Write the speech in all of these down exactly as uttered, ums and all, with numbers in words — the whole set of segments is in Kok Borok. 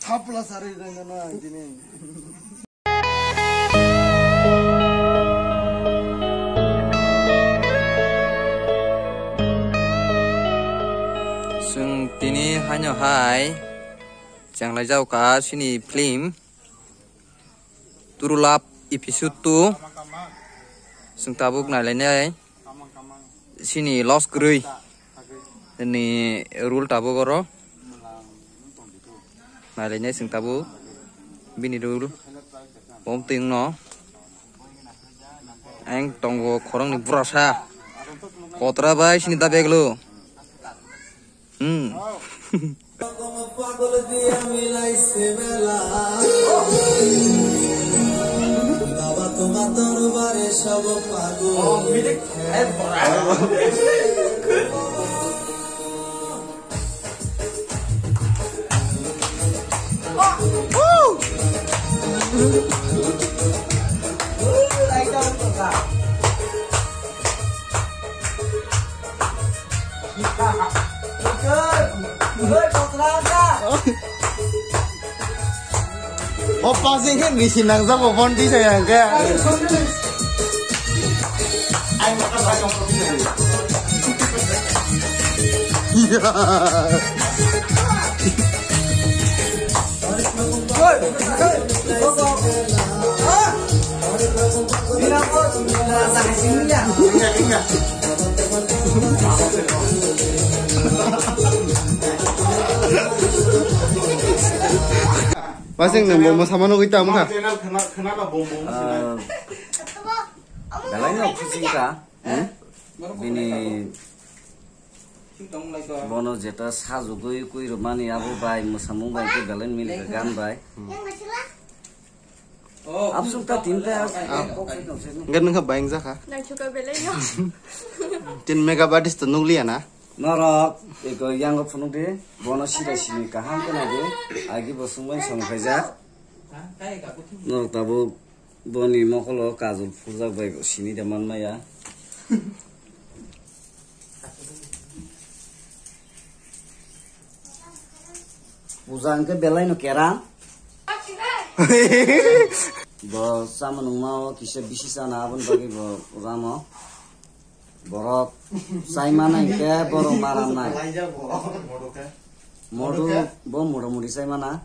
Hapla sari rengana tini. Chwng tini haino hai chenglaijak kha chini film True Love episode two. Chwng tabuk nailainai. Chini loss kwrwi ni rule tabuk oro. Nailainai chwng tabuk bini rule. Bom twino. Ang tongo khoroknwi burasa. Kotra bai sini ta beglo. Hmm. O pasing khe bisi nangjago phone tisa yang khe. Pasing nang bo mosamano gwi tamo kha. Channel khna khna ba bom bom sina. Belai no khusi ka. Hmm? Bini bono jeta sajugwi kwirwmani abo bai mwsamung bai khe belai milikha gan bai. Absuk ta tinta. Gan nungkha bayang jakha. Nangchuka belai no. Tin makeup artist to nukliya na. Norok eko yango phunuk di bono sida sini kaham kena di agi bo sungbai song khaijak. Norok tabuk Boni mokolo kajol phurjak bai bo sini de man maya. Puja hwnkhe belai no kera. Bo sama nungma o kisa bisi sana aboni bagwi bo ramo. Borok chai mano hinkhe borok maram nai. Modu bo motamoti chai mana.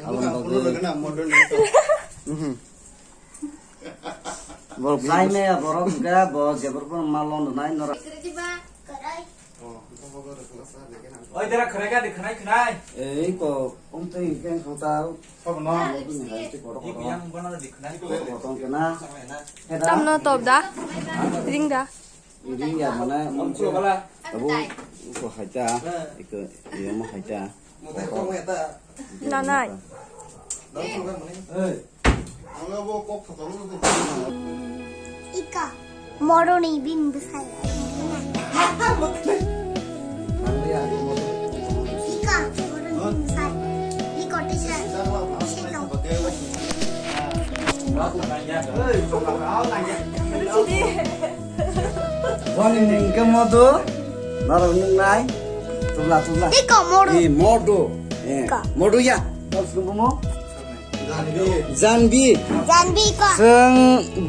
Aboni bagwi. Mhm. Borok chai maya borok hinkhe bo jebor borok ma londo nai norok. Oi, dera khwnai ga di, khwnai, khwnai. Ei ko, um twi hinkhe ang khatar. Sabo no. Bini hai ti kotor kotor. Yang bono di khwnai. Kotor kotor kena. Tamno top da? Ring da? Ring ya mana? Mungsu bala. Abu, uko hai ta. Iko, iya mo hai ta. Nanai. Ei. Ika, moroni bini bwsai. Ika, moroni bini bwsai. Iko tisa, tisa tong. Boni mung khe modu, norok nungnai, tubla tubla. Iko modu. Ni modu. Eh, ika. Modu ya. Bol sumbu mo. Janbi. Janbi ko. Chwng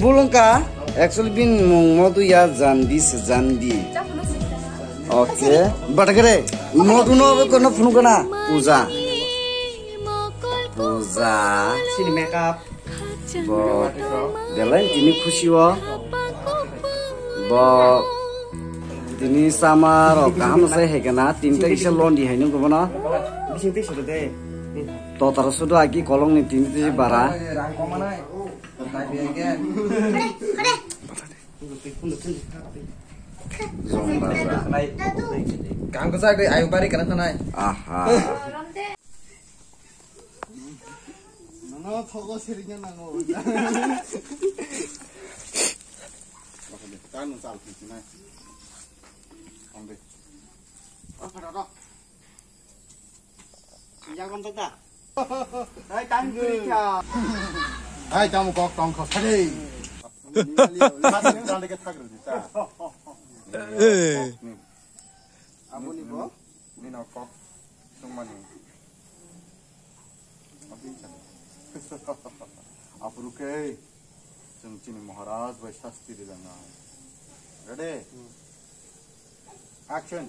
bulungka, actually bini mung modu ya Janbi se Janbi. Okay. Batakere. Modu no ko no phunukana. Puja. Puja. Sini makeup. Bo belai tini khusi o. Bo tini sama rok kaham se hekena tinta kisa londi haino gobono. Bising tei sudu de. Totaro sudu aki kolong ni tini tisi bara. Jong bara. Kang kesa ke ayu bari kana kanai. Aha. Nono thogo sirinya nango. Tang nung chal phi chinai. Ang de. Oh, kada da. Yang kon ta. Hai tang guri kya. Hai tang kok tong kho sari. Mas yang tang de ke thak ri ta. Eh. Aboni bo. Ni no kok tong mani. Aphuru khe chwng chini Maharaj bai sasti rijak nai. Ready? Action.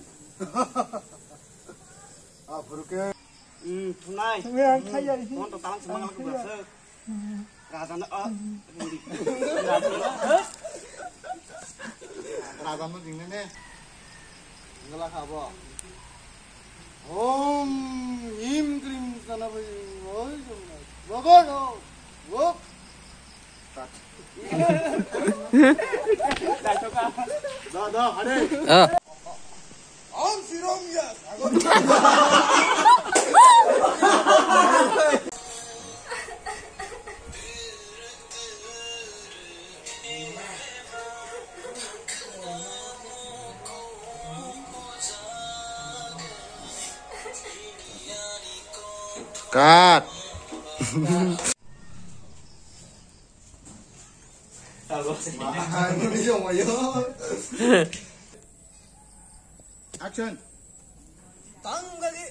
Aphuru khe. Hmm, thunai. Thunai ang thai ya, Hmm, mon to talang semang aku berse. Raja na, ah, Rudi. Raja na, Raja na jingne ne. Ngala khabo. Om Him Krim Sana Bhai. Oi, Baba, no. Wo. Da, da, hare. Ah. Ang si Romya. Cut. Action. Tanggali.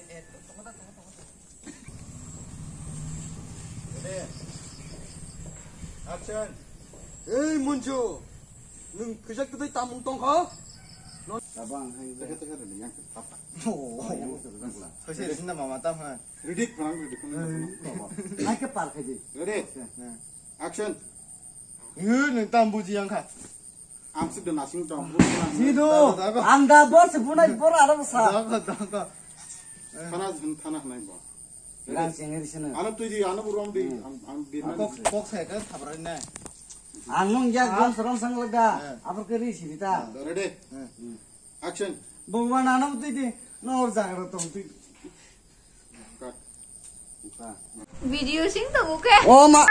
Ready. Action. Ei Munju, nwng kisa kwtwi tamung tongkha? Tabang hai. Teka, teka, ready, yang tapa. Oh. Yang tapa. Sosi sinna mama tam ha. Ready, kurang ready, kurang ready. Hai ke par khaji. Ready. Nah. Action. Ngi nang tam buji yang kha. Ang sik da nasing tong. Sido, Da, da, da, da. Ang da bor se bunai bor aro sa. Da, da, da, da. Thana, thana hanai bo. Lang sing ri sene. Ano tui di, ano burom di, Hmm. ang, ang di Kok, mana. Kok saya kan thabrai nai. Ang nung yak Ah. Bor serom sang lega. Eh. Abor ke ri sini ta. Ready? Eh. Action. Bongwan ano tui di, nor jagra tong tui. Cut. Video sing to buke. Oh ma.